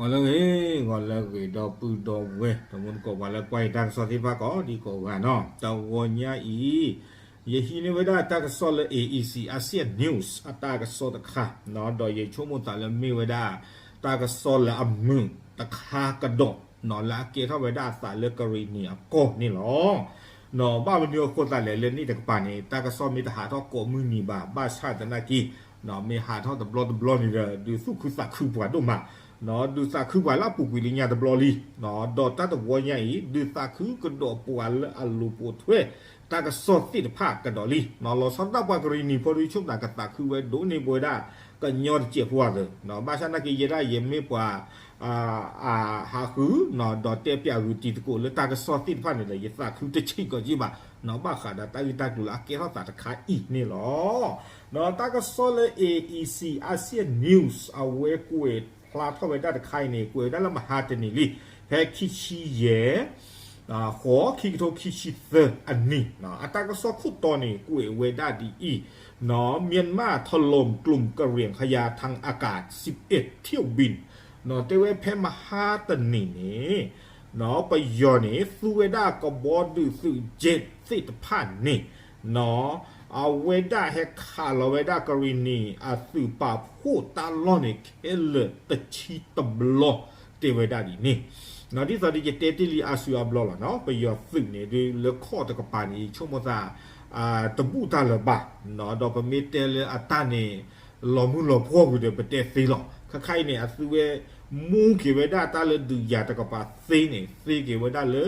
ဂီၤလၢအဂ့ၤ, ဂီၤလၢအဂ့ၤ ဒီပုၢ်ဒီဝဲၢ် တံၤသကိးပှၤလၢကွၢ်ယတၢ်ကစီၣ်သ့ၣ်တဖၣ်ကိးဒံကိးဂၤနီၤ, တဂီၤညါအံၤ ယဟံးန့ၢ်ဝဲဒၣ်တၢ်ကစီၣ်လၢ A E C Asia News အတၢ်ကစီၣ်တခါ, ဒီးယဆိကမိၣ်သးလၢမ့ၢ်ဝဲဒၣ် တၢ်ကစီၣ်လၢအမုာ်တခါကဒီး လၢအကဲထီၣ်ဝဲဒၣ်အသးလၢကရံၣ်နံၣ်အကီၢ်န့ၣ်လီၤ. ဘၣ်မနုၤအဃိသးလဲၣ် လၢန့ၣ်တကပၤန့ၣ် တၢ်ကစီၣ်မ့ၢ်တဟးထီၣ်ကိးမုၢ်နံၤဘၣ်, ဘၣ်ဆၣ်သနာ်က့ မ့ၢ်ဟးထီၣ်တဘျီတဘျီန့ၣ်ဒီး ဒုးသူၣ်ခုသးခုပှၤဒိၣ်မး, ဒုးသးခုပှၤလၢအပူၤကွံာ်လၢညါတဘျီလံ, ဒီးတၢ်တဝီညါအံၤ ဒုးသးခုကဒီးပှၤလၢအလိၤပိာ်ထွဲ တၢ်ကစီၣ်သ့ၣ်တဖၣ်ကဒီးလံ, လီၤဆီဒၣ်ပှၤကရံၣ်နံၣ်ဖိဒုးဆိကမိၣ်သးကသးခုဝဲဒိၣ်န့ၢ်ပဝဲဒၣ် ကညီတစဲးဖိအသိး, ဘၣ်ဆၣ်သနာ်က့ ယဲဒၣ်ယမ့ၢ်ပှၤ အဟးဃု ဒီးတဲပၠးဂုာ်တံၤသကိးလၢတၢ်ကစီၣ်သ့ၣ်တဖၣ်န့ၣ်ဒီး ယသးခုတဆံးကီးက့ဘၣ်, ဘၣ်ဃးဒီးတၢ်ဂ့ၢ်တၢ်ကျိၤလၢအကဲထီၣ်သးတခါအံၤန့ၣ်လီၤ. ဒီးတၢ်ကစီၣ်လၢ A E C Asia News အဝဲကွဲးဖျါထီၣ်ဝဲဒၣ်တခါအံၤန့ၣ် ကွဲးဝဲဒၣ်လၢမဟါတနံၤလံ, ဖဲခံဆံယဲၢ် ဃိး ခံကထိခံဆံသၢအနံၣ်, အတၢ်ကစီၣ်ခိၣ်တီန့ၣ် ကွဲးဝဲဒၣ်ဒ်အံၤ, Myanmar ถล่มกลุ่มกะเหรี่ยงขยาทางอากาศ สิบเอ็ดเที่ยวบิน တဲဝဲဖဲမဟါတနံၤန့ၣ် ပယီၤန့ၣ် သူဝဲဒၣ်ကဘီဒုးသုး jet သ့ၣ်တဖၣ်န့ၣ် အဝဲဒၣ်ဟဲခးလီၤဝဲဒၣ်ကရံၣ်နံၣ်အသုးပာ်ဖှိၣ်တၢ်လီၢ်န့ၣ် ခဲလၢာ်တဆံတဘျီ တဲဝဲဒၣ်ဒ်န့ၣ်, ဒ်သိးဒီးယတဲတ့ၢ်လံအါစုအါဘျီလီၤနီၤ, ပယီၤသုးန့ၣ်ဒုးလၢခီၣ်တကပၤန့ၣ် ယဆိကမိၣ်သး တဘူၣ်တၢ်လၢၤဘၣ်, ဒီးပမ့ၢ်တဲလၢအတၢ်န့ၣ် လီၤမုၢ်လီၤဖှီၣ်ကွံာ်ဒီးပတဲသ့လီၤ. ခဲခါအံၤန့ၣ် အသုဝဲ မူက့ၤဝဲဒၣ်တၢ်လၢဒုးယၤတကပၤသ့န့ၣ် သ့က့ၤဝဲဒၣ်လၢ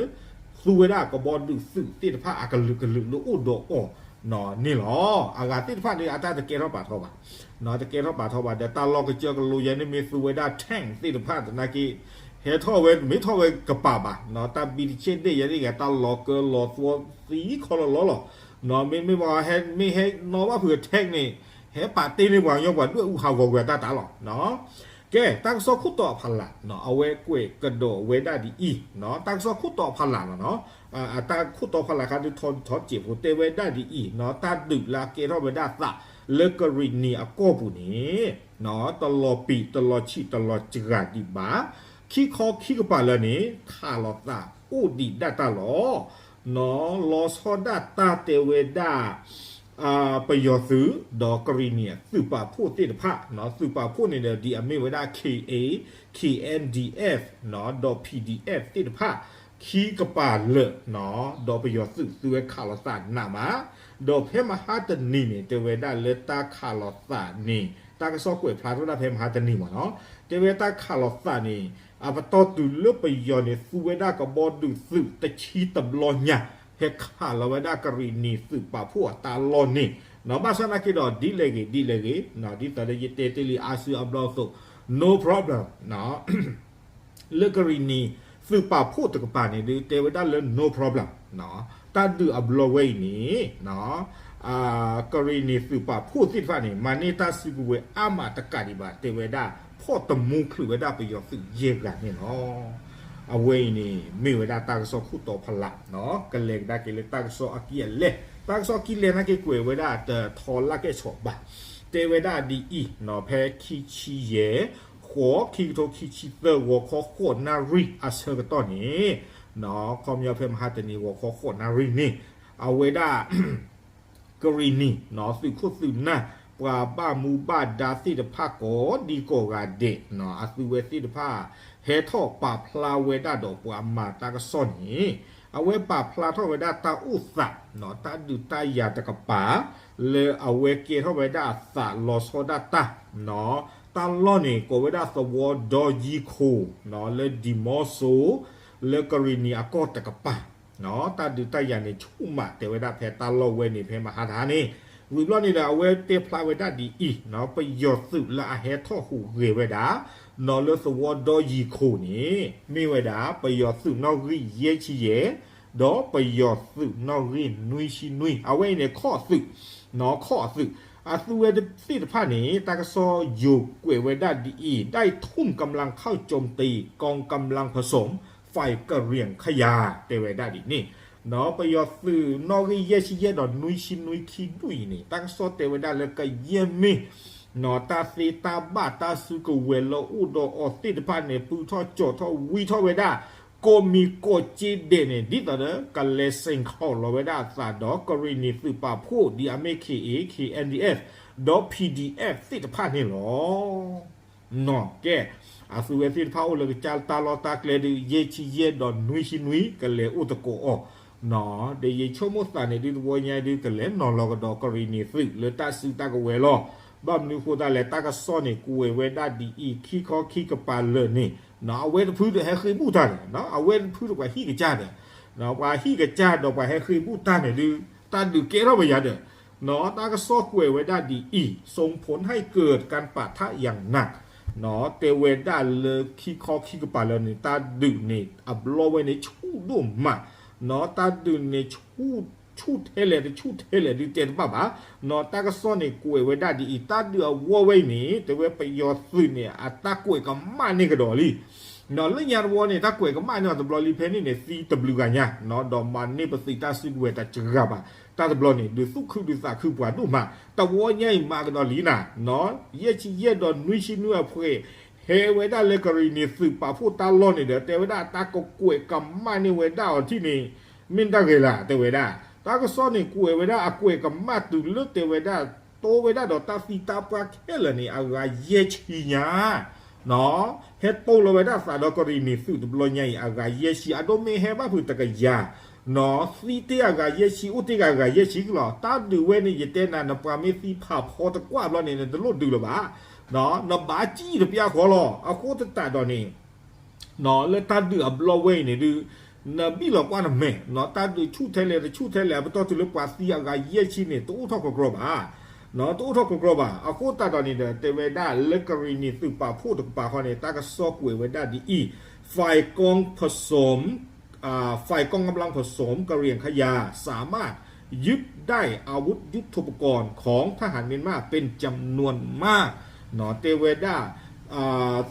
သူဝဲဒၣ်ကဘီဒုးသုးသ့ၣ်တဖၣ်အကလုာ်ကလုာ်လၢအိၣ်ဒီးအီၤန့ၣ်လီၤ. အဂၤသ့ၣ်တဖၣ်န့ၣ် အတၢ်တကဲထီၣ်ပာ်ထီၣ်ဘၣ်, တကဲထီၣ်ပာ်ထီၣ်ဘၣ်ဒီး တၢ်လီၢ်ကစၢၢ်ကလိယဲန့ၣ်မ့ၢ်သူဝဲဒၣ် tank သ့ၣ်တဖၣ်သနာ်က့ ဟဲထီၣ်ဝဲ မ့ၢ်ထီၣ်ဝဲကပၤဘၣ်, တၢ်ဘံတဆ့ၣ်ဒ့ၣ်ယဲန့ၣ်ဂ့ၤ တၢ်လီၤကၢလီၤသွီသံခီလီၤလီၤလီၤ, မ့မ့ၢ်ပှၤဟဲ မ့ၢ်ဟဲနီၣ်ဘၣ်ဖုး tank န့ၣ် ဟဲပာ်တ့ၢ်န့ၢ်ပှၤကညီပှၤဒွဲၣ်အူဟးဂီၤကွံာ်အတၢ်တၢ်လီၤ. ကဲ တၢ်ကစီၣ်ခိၣ်တီအဖီလာ် အဝဲကွဲးကဒီးဝဲဒၣ်ဒ်အံၤ, တၢ်ကစီၣ်ခိၣ်တီအဖီလာ်လီၤနီၤ, အတၢ်ခိၣ်တီဖီလာ်ခါဒုးထီထီစဲးဖိတဲဝဲဒၣ်ဒ်အံၤ, တၢ်ဒုးလၢအကဲထီၣ်ဝဲဒၣ်သးလၢကရံၣ်နံၣ်အကီၢ်ပူၤန့ၣ် တလီၤပံာ်တလီၤဆံးတလီၤစှၤဒံးဘၣ်, ခံခီခံကပၤလၢာ်န့ၣ် ခးလိာ်သးအိၣ်ဒံးဒၣ်တၢ်လီၤ. လီၤဆီဒၣ်တၢ်တဲဝဲဒၣ် ပယီၤသုး ဒီးကရံၣ်နံၣ်သုးပာ်ဖှိၣ်သ့ၣ်တဖၣ်, သုးပာ်ဖှိၣ်န့ၣ်ဒီး ဒ်အမ့ၢ်ဝဲဒၣ် K A, K N D F ဒီး P D F သ့ၣ်တဖၣ် ခံကပၤလၢာ် ဒီးပယီၤသုးသုဝဲခးလိာ်သးနးမး, ဒီးဖဲမဟါတနံၤန့ၣ် တဲဝဲဒၣ်လၢတၢ်ခးလိာ်သးန့ၣ် တၢ်ကစီၣ်ကွဲးဖျါထီၣ်ဒၣ်ဖဲမဟါတနံၤမ့ၢ်နီၤ, တဲဝဲတၢ်ခးလိာ်သးန့ၣ် အပတီၢ်တုၤလၢပယီၤန့ၣ် သူဝဲဒၣ်ကဘီဒုးသုးတဆံတဘျီညါ ဟဲခးလီၤဝဲဒၣ်ကရံၣ်နံၣ်သုးပာ်ဖှိၣ်အတၢ်လီၢ်န့ၣ်, ဘၣ်ဆၣ်သနာ်က့ဒီး ဒ်လဲၣ်ဂ့ၤ ဒ်လဲၣ်ဂ့ၤ ဒ်သိးဒီးယတဲတ့ၢ်လံအါစုအါဘျီအသိး no problem လၢကရံၣ်နံၣ်သုးပာ်ဖှိၣ်တကပၤန့ၣ်ဒုး တဲဝဲဒၣ်လၢ no problem တၢ်ဒုးအဘျီဝဲအံၤန့ၣ် ကရံၣ်နံၣ်သုးပာ်ဖှိၣ်သ့ၣ်တဖၣ်န့ၣ် မၤန့ၢ်တၢ်စုကဝဲၤအါမးတကးဒံးဘၣ် တဲဝဲဒၣ် ဖီၣ်တမူချုးဝဲဒၣ်ပယီၤသုးယဲၢ်ဂၤန့ၣ်လီၤ. အဝဲအံၤန့ၣ် မ့ၢ်ဝဲဒၣ်တၢ်ကစီၣ်ခိၣ်တီဖီလာ်, ကလဲၤကဒါက့ၤလၢတၢ်ကစီၣ်အကံၢ်အလဲ, တၢ်ကစီၣ်အကံၢ်လဲနာ်က့ ကွဲးဝဲဒၣ်တထီလၢကဲၣ်ဆိးဘၣ်, တဲဝဲဒၣ်ဒ်အံၤ, ဖဲခံဆံယဲၢ် ဃိး ခံကထိခံဆံသၢ ဂီၤခီဃိးနၣ်ရံၣ်အဆၢကတီၢ်န့ၣ်, ခီပညီဖဲမဟါတနံၤ ဂီၤခီဃိးနၣ်ရံၣ်န့ၣ်, အဝဲဒၣ် ကရံၣ်နံၣ် သုးခိၣ်သုးနၢ် ပှၤဘၣ်မူဘၣ်ဒါသ့ၣ်တဖၣ်ကိးဒံကိးဂၤဒဲး အသုဝဲသ့ၣ်တဖၣ် ဟဲထီၣ်ပာ်ဖျါဝဲဒၣ်ဒီးပှၤမၤတၢ်ကစီၣ်န့ၣ်, အဝဲပာ်ဖျါထီၣ်ဝဲဒၣ်တၢ်အိၣ်သး တၢ်ဒုးတၢ်ယၤတကပၤ လၢအဝဲကဲထီၣ်ဝဲဒၣ်အသးလီၤဆီဒၣ်တၢ် တၢ်လီၢ်န့ၣ် ကိးဝဲဒၣ်သဝီဒီယံၤခိၣ် လၢဒံမီစိ လၢကရံၣ်နံၣ်အကီၢ်တကပၤ တၢ်ဒုးတၢ်ယၤန့ၣ် ဆူၣ်မးတဲဝဲဒၣ်ဖဲတၢ်လီၢ်ဝဲန့ၣ် ဖဲမဟါတဟါန့ၣ်, ဝံၤဘျီန့ၣ်ဒီး အဝဲတဲဖျါဝဲဒၣ်ဒ်အံၤ, ပယီၤသုးလၢအဟဲထီၣ်ဟူးဂဲၤဝဲဒၣ် လၢသဝီဒီယံၤခိၣ်န့ၣ် မ့ၢ်ဝဲဒၣ် ပယီၤသုးနီၣ်ဂံၢ်ယဲၢ်ဆံယဲၢ် ဒီးပယီၤသုးနီၣ်ဂံၢ်နွံဆံနွံ အဝဲအံၤန့ၣ် ခီၣ်သုး ခီၣ်သုး အသုဝဲသ့ၣ်တဖၣ်န့ၣ် တၢ်ကစီၣ်ယိၤကွဲးဝဲဒၣ်ဒ်အံၤ, ได้ทุ่มกำลังเข้าโจมตีกองกำลังผสมฝ่ายกะเหรี่ยงขยา တဲဝဲဒၣ်ဒ်န့ၣ်, ပယီၤသုးနီၣ်ဂံၢ်ယဲၢ်ဆံယဲၢ်ဒီးနွံဆံနွံခံဒူၣ်အံၤန့ၣ် တၢ်ကစီၣ်တဲဝဲဒၣ်လၢကယဲၢ်မ့ၢ် တၢ်သ့တၢ်ဘၣ်တၢ်စုကဝဲၤလၢအိၣ်ဒီးအီၤသ့ၣ်တဖၣ်န့ၣ် ပုၢ်ထီၣ်ကၠီၤထီၣ်ဝံထီၣ်ဝဲဒၣ် ကိးမံၤကိးက့ဒဲးန့ၣ် ဒ်သိးဒီး ကလဲၤစ့ၣ်ခီၣ်လီၤဝဲဒၣ်အသးဒီးကရံၣ်နံၤသုးပာ်ဖှိၣ် ဒ်အမ့ၢ် K A K N D F ဒီး P D F သ့ၣ်တဖၣ်န့ၣ်လီၤ. ကဲ, အသုဝဲသ့ၣ်တဖၣ်အိၣ်လၢကစၢၢ်တၢ်လီၢ်တၢ်ကျဲဒုး ယဲၢ်ဆံယဲၢ်ဒီးနွံဆံနွံ ကလဲၤအိၣ်သကိးအီၤ ဒီးယဆိကမိၣ်သးန့ၣ်ဒုး တဝီညါဒုး ကလဲၤနီၤလီၤကဒီးကရံၣ်နံၤသုးလၢတၢ်စုတၢ်ကဝဲၤလီၤ. ဘၣ်မနုၤအဃိသတးလဲၣ် တၢ်ကစီၣ်န့ၣ် ကွဲးဝဲဒၣ်ဒ်အံၤ ခံခီခံကပၤလၢာ်န့ၣ် အဝဲတဖုဒီးဟဲဃ့ၢ်ဘူၣ်တၢ်ဒီး အဝဲတဖုဒီးပှၤဟံၣ်ကစၢ်ဒီး ပှၤဟံၣ်ကစၢ်ဒီးပှၤဟဲဃ့ၢ်ဘူၣ်တၢ်န့ၣ်ဒုး တၢ်ဒုးကဲထီၣ်ပယၤဒီး တၢ်ကစီၣ်ကွဲးဝဲဒၣ်ဒ်အံၤ ส่งผลให้เกิดการปะทะอย่างหนัก တဲဝဲဒၣ်လၢခံခီခံကပၤလၢာ်န့ၣ် တၢ်ဒုးန့ၣ် အဘျီဝဲန့ၣ်ဆူၣ်ဒိၣ်မး, တၢ်ဒုးန့ၣ် ဆူၣ်ထဲလဲၣ်တဆူၣ်ထဲလဲၣ်ဒုးတဲတဘၣ်ဘၣ်, တၢ်ကစီၣ်န့ၣ်ကွဲးဝဲဒၣ်ဒ်အံၤ တၢ်ဒုးအဝီဝဲအံၤန့ၣ် တဲဝဲပယီၤသုးန့ၣ် အတၢ်ကွဲးကမၣ်န့ၢ်ကဒီးလံ လၢညါတဝီန့ၣ် တၢ်ကွဲးကမၣ်န့ၢ်အီၤတဘျီလံ ဖဲန့ၣ်န့ၣ် သံတဘျုးဂၤညါ ဒီးမၤန့ၢ်ပသုးတၢ်စုကဝဲၤတစှၤဘၣ်, တၢ်တဘျီန့ၣ် ဒုးသူၣ်ခုဒုးသးခုပှၤဒိၣ်မး, တဝီညါအံၤမၤကဒီးလံနၤ, ယဲၢ်ဆံယဲၢ်ဒီးနွံဆံနွံအဖှဲး ဟဲဝဲဒၣ်လၢကရံၣ်နံၤသုးပာ်ဖှိၣ်တၢ်လီၢ်န့ၣ်ဒီး တဲဝဲဒၣ်တၢ်ကကွဲးကမၣ်န့ၢ်ဝဲဒၣ်အီၤထံၣ်န့ၣ် မ့ၢ်တၢ်ဂ့ၤလၢ တဲဝဲဒၣ်, တၢ်ကစီၣ်န့ၣ်ကွဲးဝဲဒၣ်အကွဲးကမၣ်တုၤလၢတဲဝဲဒၣ် တိဝဲဒၣ်ဒီးတၢ်သံတၢ်ပှၢ်ခဲလၢာ်န့ၣ် အဂၤယဲၢ်ဆံညါ ဟဲတိၢ်လီၤဝဲဒၣ်သးဒီးကရံၣ်နံၤသုးတဘျီညါအံၤ အဂၤယဲၢ်ဆံ အဒိမ့ၢ်ဟဲဘၣ်ဖုးတကယၤ, သံတ့ၢ်အဂၤယဲၢ်ဆံ အိၣ်တ့ၢ်ဂၤအဂၤယဲၢ်ဆံကလီၤ, တၢ်ဒုးဝဲန့ၣ် ယတဲနၤ နပှၤမ့ၢ်သံဖးဖီတကွၢ်ဘျီန့ၣ် နတလိၣ်ဒုးလၢၤဘၣ်, နဘၣ်ကံၣ်တပျၢ်ဃီလီၤ, အဃိသတးဒီးန့ၣ် လၢတၢ်ဒုးအဘျီဝဲအံၤန့ၣ်ဒုး နဘံၣ်လီၤကွၢ်နမဲာ်, တၢ်ဒုးဆူၣ်ထဲလဲၣ်တဆူၣ်ထဲလဲၣ် အပတီၢ်တုၤလၢပှၤသံအဂၤယဲၢ်ဆံန့ၣ် တအိၣ်ထီၣ်ကကြီဘၣ်, တအိၣ်ထီၣ်ကကြီဘၣ်, အဃိသတးဒီးန့ၣ်ဒီး တဲဝဲဒၣ်လၢကရံၣ်နံၤသုးပာ်ဖှိၣ်တကပၤဃီန့ၣ် တၢ်ကစီၣ်ကွဲးဝဲဒၣ်ဒ်အံၤ, ฝ่ายกองผสม อ่า ฝ่ายกองกำลังผสมกะเหรี่ยงคายา สามารถยึดได้อาวุธยุทโธปกรณ์ของทหารเมียนมาเป็นจำนวนมาก တဲဝဲဒၣ်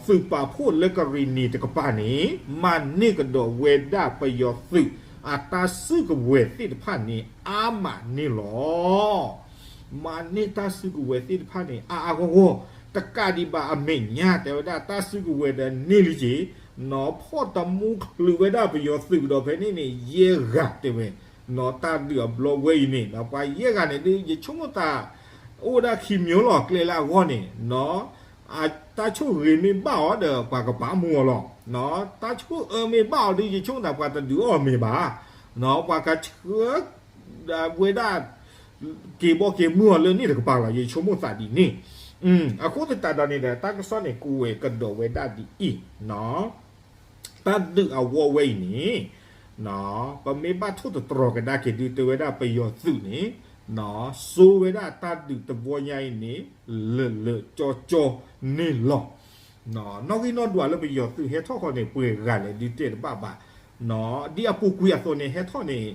သုးပာ်ဖှိၣ်လၢကရံၣ်နံၤတကပၤန့ၣ် မၤန့ၢ်ကဒီးဝဲဒၣ်ပယီၤသုး အတၢ်စုကဝဲၤသ့ၣ်တဖၣ်န့ၣ် အါမးန့ၣ်လီၤ. မၤန့ၢ်တၢ်စုကဝဲၤသ့ၣ်တဖၣ်န့ၣ် အါအါဂီၢ်ဂီၢ်, တကးဒံးဘၣ်အမဲာ်ညါ တဲဝဲဒၣ်တၢ်စုကဝဲၤဒီးန့ၢ်လံက့ၤ, နီၢ်ဖီၣ်တမူချုးဝဲဒၣ်ပယီၤသုးကဒီးဖဲန့ၣ်န့ၣ် ယဲၢ်ဂၤတဲဝဲ, နီၢ်တၢ်ဒုးအဘျီဝဲအံၤန့ၣ် ပှၤယဲၢ်ဂၤန့ၣ်ဒုး ယဆိကမိၣ်သး အိၣ်ဝဲဒၣ်ခံမျိုးလီၤ ကျဲလၢအဂီၢ်န့ၣ် တၢ်ဆိၣ်ဂ့ၤမ့ၢ်ဘၣ်အီၤဒီး ပှၤကပာ်မူအီၤလီၤ. တၢ်ဆိၣ်အၢမ့ၢ်ဘၣ်အီၤဒီး ယဆိကမိၣ်သးပှၤတဒုးအီၣ်မ့ၤဘၣ်. ပှၤကဆှၢဝဲဒၣ် က့ၤဘီက့ၤမုၢ်အီၤလၢန့ၣ်တကပၤလီၤ. ယဆိကမိၣ်သးဒ်န့ၣ်. အဃိသတးဒီးန့ၣ်ဒီး တၢ်ကစီၣ်န့ၣ် ကွဲးကဒီးဝဲဒၣ်ဒ်အံၤ တၢ်ဒုးအဝီဝဲအံၤန့ၣ် ပမ့ၢ်ဘၣ်ထိၣ်သတြီၤကဒါက့ၤဒုး တဲဝဲဒၣ်ပယီၤသုးန့ၣ် စိဝဲဒၣ်တၢ်ဒုးတဝီညါအံၤန့ၣ် လၢာ်လၢာ်ကၠီကၠီန့ၣ်လီၤ. နီၣ်ဂံၢ်နီၣ်ဒွးလၢပယီၤသုးဟဲထီၣ်ဃီန့ၣ် ပှဲၤဂၤလဲၣ်ဒုးတဲတဘၣ်ဘၣ်. ဒ်အပူၤကွံာ်အသိးန့ၣ် ဟဲထီၣ်န့ၣ်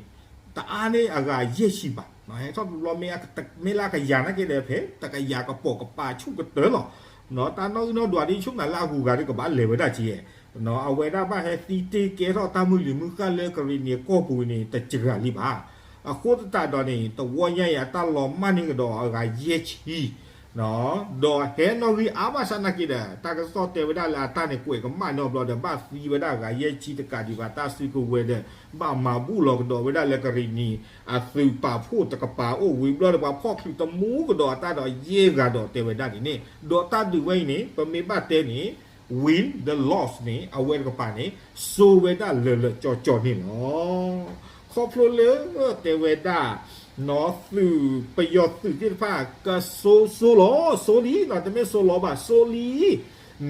တအါန့ၢ်အဂၤယဲၢ်ဆံဘၣ်. ဟဲထီၣ်တဘျီမ့ၢ်လၢကယၤနာ်က့ဒီး ဖဲတကယၤကပိာ်ကပၤဆူၣ်ကတၢၢ်လီၤ. တၢ်နီၣ်ဂံၢ်နီၣ်ဒွးဒ်ဆိကမိၣ်လၢအဂုၤအဂၤဒုးကဘၣ်လဲၤဝဲဒၣ်က့ၤ အဝဲဒၣ်ဘၣ်ဟဲသံတ့ၢ်ကဲထီၣ်တၢ်မုၢ်လံၤမုၢ်ဃၣ်လၢကရံၣ်နံၤကီၢ်ပူၤန့ၣ် တစှၤလံဘၣ်. အဃိသတးဒီးန့ၣ် တဝီညါအံၤအတၢ်လီၤမၢ်န့ၢ်ကဒီးအဂၤယဲၢ်ဆံ ဒီးဟဲနီၣ်ဂံၢ်အါဘၣ်ဆၣ်နာ်က့ဒီး တၢ်ကစီၣ်တဲဝဲဒၣ်လၢအတၢ်န့ၣ်ကွဲးကမၣ်န့ၢ်အီၤဘျီဒီး ဘၣ်သံဝဲဒၣ်အဂၤယဲၢ်ဆံတကးဒံးဘၣ် တၢ်စုကဝဲၤဒီး ဘၣ်မၤဘူၣ်လီၤကဒီးဝဲဒၣ်လၢကရံၣ်နံၤ အသုးပာ်ဖှိၣ်တကပၤအိၣ်ဝံၤဘျီဒီး ပှၤဖီၣ်ချုးတမူကဒီးအတၢ်ဒီးယဲၢ်ဂၤဒီးတဲဝဲဒၣ်ဒ်န့ၣ် ဒီးတၢ်ဒုးဝဲအံၤန့ၣ် ပမ့ၢ်ဘၣ်တဲန့ၣ် win the loss န့ၣ် အဝဲတကပၤန့ၣ် စိဝဲဒၣ်လၢာ်လၢာ်ကၠီကၠီန့ၣ်လီၤ. ခီဖျိလၢတဲဝဲဒၣ် နီၢ်သုးပယီၤသုးသ့ၣ်တဖၣ် ကစိစိလီၤ စိလံ နီၢ်တမ့ၢ်စိလီၤဘၣ် စိလံ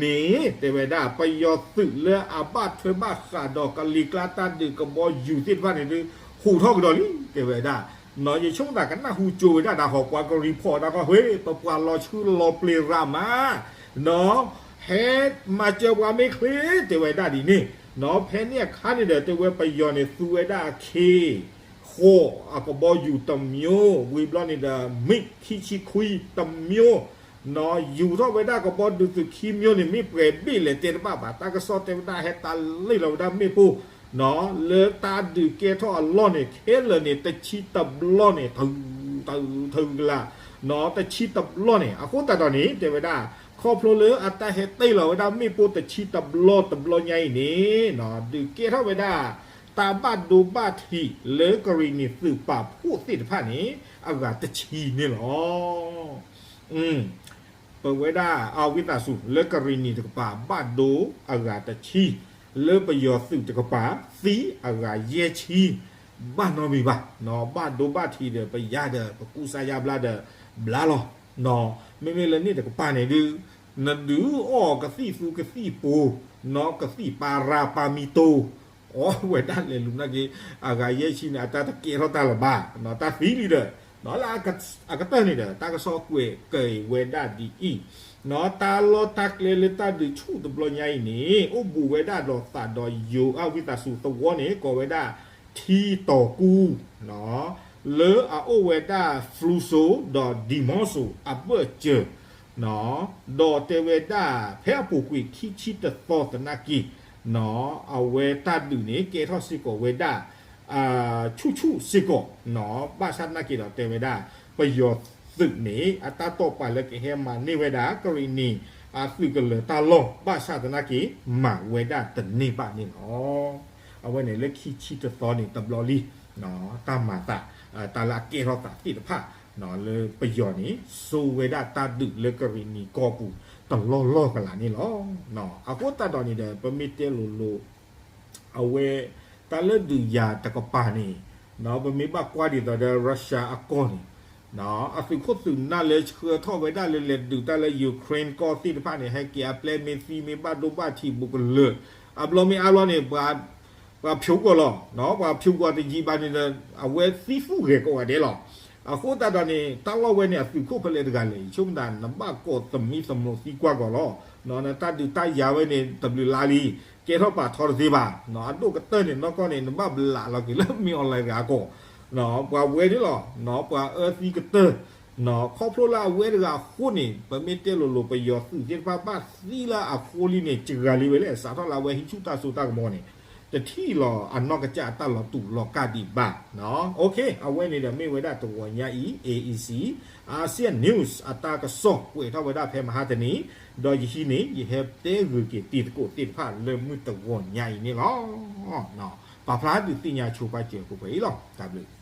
န့ၣ် တဲဝဲဒၣ် ပယီၤသုးလၢအဘၣ်ထွဲဘၣ်ဃးဒီးကလံၤကျါတၢ်ဒုးကဘီယူၤသ့ၣ်တဖၣ်န့ၣ်ဒုး ဟူးထီၣ်ကဒီးလံ တဲဝဲဒၣ်. နီၢ်ယဆိကမိၣ်သးကနၢ်ဟူကၠိဝဲဒၣ်ဒၣ်ဃီ ပှၤကreportဒၣ်ဃီ ဟ့ ပပှၤလီၤဆူလီၤပျ့ၤရၤမး နီၢ် ဟဲမၤစၢၤပှၤမ့ၢ်ချ့ တဲဝဲဒၣ်ဒ်န့ၣ် နီၢ်ဖဲန့ၣ်အခါန့ၣ်ဒီး တဲဝဲပယီၤန့ၣ် သူဝဲဒၣ်အခ့ ဃိးအကဘီယူၤတမျိုး ဝံၤဘျီန့ၣ်ဒီး MiG ခံဆံခွံတမျိုး နီၢ်ယူၤထီၣ်ဝဲဒၣ်ကဘီဒုးသုးခံမျိုးန့ၣ် မ့ၢ်ပှဲၤဘ့ၣ်လဲၣ်တဲတဘၣ်ဘၣ် တၢ်ကစီၣ်တဲဝဲဒၣ်ဟဲတၢ်လ့ၣ်လီၤဝဲဒၣ်မ့ၣ်ပိၢ် နီၢ်လၢတၢ်ဒုးကဲထီၣ်အလီၢ်န့ၣ် ခဲလၢာ်န့ၣ် တဆံတဘျီန့ၣ် ထုးထုးထုးကလး တဆံတဘျီန့ၣ် အဃိသတးဒီးန့ၣ် တဲဝဲဒၣ် ခီဖျိလၢအတၢ်ဟဲတ့ၢ်လီၤဝဲဒၣ်မ့ၣ်ပိၢ်တဆံတဘျီတဘျီညါအံၤန့ၣ် ဒုးကဲထီၣ်ဝဲဒၣ် တၢ်ဘၣ်ဒိဘၣ်ထံးလၢကရံၣ်နံၤသုးပာ်ဖှိၣ်သ့ၣ်တဖၣ်န့ၣ် အဂၤတဆံန့ၣ်လီၤ. ပဝဲဒၣ်အဝံသးစူၤလၢကရံၣ်နံၤတကပၤ ဘၣ်ဒိအဂၤတဆံ, လၢပယီၤသုးတကပၤ သံအဂၤယဲၢ်ဆံ, ဘၣ်နီတမံၤဘၣ်, ဘၣ်ဒိဘၣ်ထံးဒီးပယါဒီး ပကူစါယါဘျါဒီး ဘျါလီၤ. မ့မ့ၢ်လၢန့ၣ်တကပၤန့ၣ်ဒုး နဒုးအီၣ်ကသံၣ်သူကသံၣ်ပူၤ, နီၢ်ကသံၣ်ပၤရၤပၤမံတိၤ အီၣ်ဝဲဒၣ်လဲၤလူၤနာ်က့ အဂၤယဲၢ်ဆံန့ၣ် အတၢ်တကဲထီၣ်တၢ်လၢၤဘၣ်, တၢ်သံလံဒီး လၢအကတၢၢ်န့ၣ်ဒီး တၢ်ကစီၣ်ကွဲးက့ၤဝဲဒၣ်ဒ်အံၤ, တၢ်လီၢ်တၢ်ကျဲလၢတၢ်ဒုးဆူၣ်တဘျီညါအံၤန့ၣ် အိၣ်ဘူးဝဲဒၣ်ဒီးသးဒီးယိၤအဝံသးစူၤသဝီန့ၣ် ကိးဝဲဒၣ် ထံတီၤကူ လၢအအိၣ်ဝဲဒၣ် Flusso ဒီး Dimorso အဘၢၣ်စၢၤ ဒီးတဲဝဲဒၣ် ဖဲအပူၤကွံာ်ခံဆံတသီသနာ်က့ အဝဲတၢ်ဒုးန့ၣ် ကဲထီၣ်စ့ၢ်ကီးဝဲဒၣ် ဆူၣ်ဆူၣ်စ့ၢ်ကီး, ဘၣ်ဆၣ်သနာ်က့ဒီးတဲဝဲဒၣ် ပယီၤသုးန့ၣ် အတၢ်တိာ်ပာ်လၢကဟဲမၤန့ၢ်ဝဲဒၣ် ကရံၣ်နံၤအသုးကလၢၤတၢ်လီၢ် ဘၣ်ဆၣ်သနာ်က့ မၤဝဲဒၣ်တန့ၢ်ဘၣ်န့ၣ်လီၤ. အဝဲန့ၣ်လၢခံဆံတသီန့ၣ် တဘျီလံ တၢ်မၤသး တၢ်လၢအကဲထီၣ်သးသ့ၣ်တဖၣ် လၢပယီၤန့ၣ် စိာ်ဝဲဒၣ်တၢ်ဒုးလၢကရံၣ်နံၤကီၢ်ပူၤ တလီၢ်လီၢ်ကလာ်န့ၣ်လီၤ. အဃိသတးဒီးန့ၣ်ဒီး ပမ့ၢ်တဲလိၤလိၤ အဝဲ တၢ်လၢဒုးယၤတကပၤန့ၣ် ပမ့ၢ်ဘၣ်ကွၢ်ဒ်သိးဒီး Russia အကီၢ်န့ၣ် အသုးခိၣ်သုးနၢ်လၢဆှၢထီၣ်ဝဲဒၣ်လၢလဲၤဒုးတၢ်လၢ Ukraine ကီၢ်သ့ၣ်တဖၣ်န့ၣ် ဟဲက့ၤအပျဲၢ်မ့ၢ်သံမ့ၢ်ဘၣ်ဒိဘၣ်ထံးဘူးကလၢာ်, အဘျီမ့ၢ်အါဘျီန့ၣ် ပှၤဖျိကီးလီၤ, ပှၤဖျိကီးတယံာ်ဘၣ်န့ၣ်ဒီး အဝဲသံသူၣ်ဂဲၤကိးဂၤဒဲးလီၤ. အဃိသတးဒီးန့ၣ် တၢ်လီၢ်ဝဲန့ၣ် အသုးခိၣ်ဖဲလဲၣ်တဂၤလဲၣ် ဆိကမိၣ်သး နဘၣ်ကိးသမံသမိးသံကွၢ်ကီးလီၤ. နတၢ်ဒုးတၢ်ယၤဝဲန့ၣ် တဘျုးလါလံ ကဲထီၣ်ပာ်ထီတသ့ဘၣ်, အဒိၣ်ကတၢၢ်န့ၣ် နီၢ်ကီၢ်န့ၣ် နဘၣ်ဘျးလီၤက့ၤလၢမ့ၢ် online တဂၤအကီၢ်, ပှၤဝဲန့ၣ်လီၤ, ပှၤအၢသံကတၢၢ်, ခီဖျိလၢအဝဲတဂၤအဃိန့ၣ် ပမ့ၢ်တဲလိၤလိၤ ပယီၤသုးသ့ၣ်တဖၣ်ဘၣ်သံလၢအဃိလံန့ၣ် စှၤလံဝဲလဲၣ်, စးထီၣ်လၢအဝဲဟံးဆူၣ်တၢ်စိတၢ်ကမီၤန့ၣ် တထံၣ်လီၤအနီၢ်ကစၢ်အတၢ်လီၤတူာ်လီၤကာ်ဒံးဘၣ်. အဝဲန့ၣ်ဒီးမ့ၢ်ဝဲဒၣ်တဂီၤညါအံၤ AEC ASEAN News အတၢ်ကစီၣ်ကွဲးထီၣ်ဝဲဒၣ်ဖဲမဟါတနံၤ, ဒီးယဟံးန့ၣ် ယဟဲတဲဂုာ်က့ၤတံၤသကိးသ့ၣ်တဖၣ်လၢမုၢ်တဂီၤညါအံၤန့ၣ်လီၤ. ပာ်ဖျါဒုးသ့ၣ်ညါဆိပာ်စၢၤပှဲၤပှဲၤအံၤလီၤ. တၢ်ဘျုး